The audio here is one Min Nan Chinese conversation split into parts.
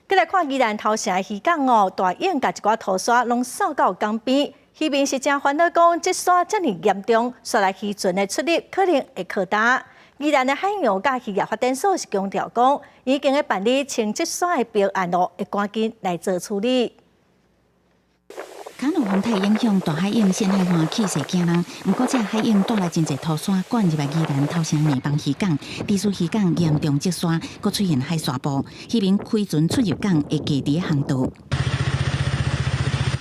閣來看宜蘭頭城的漁港哦，大湧共一寡土沙攏掃到港邊，漁民是誠煩惱講，積沙遮爾嚴重，煞來漁船的出入可能會擴大。宜蘭的海洋佮漁業發展所是強調講，已經咧辦理清積沙的標案咯，會趕緊來做處理。卡努風台影響大海湧線海岸氣勢驚人，毋過這海湧帶來真濟土沙灌入來宜蘭頭城硬枋漁港，致使漁港嚴重積沙，閣出現海沙埔，漁民開船出入港會卡佇航道。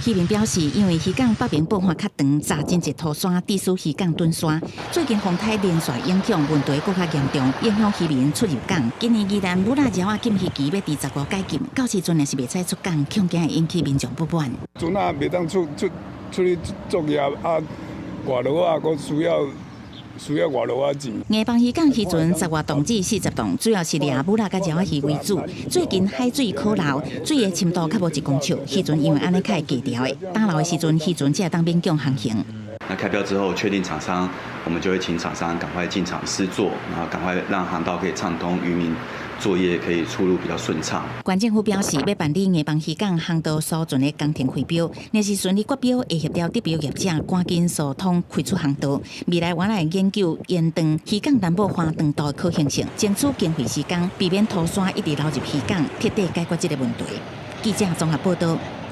漁民表示，因為漁港北邊駁岸較長，閘真濟土沙，致使漁港囤沙。最近風颱連續影響問題閣較嚴重，影響漁民出入港。今年宜蘭蜊仔鰇仔禁漁期欲佇10月解禁，到時陣若是袂使出港，恐驚會引起民眾不滿。船仔袂當出去作業啊，外勞仔，閣需要外勞仔錢。硬枋漁港漁船10月凍至40檔，主要是掠蜊仔佮鰇仔魚為主。最近海水可流，水的深度較無1公尺，漁船因為按呢較會低調的。干流的時陣，漁船才會當勉強航行。那開標之後，確定廠商，我們就會請廠商趕快進場施作，然後趕快讓航道可以暢通，漁民作業可以出入比較順暢。縣政府表示，欲辦理硬枋漁港航道疏浚的工程開標，若是順利決標，會協調得標業者趕緊疏通開出航道。未來我來研究延長漁港南部岸長度的可行性，爭取經費時間，避免土沙一直流入漁港，徹底解決這個問題。記者綜合報道。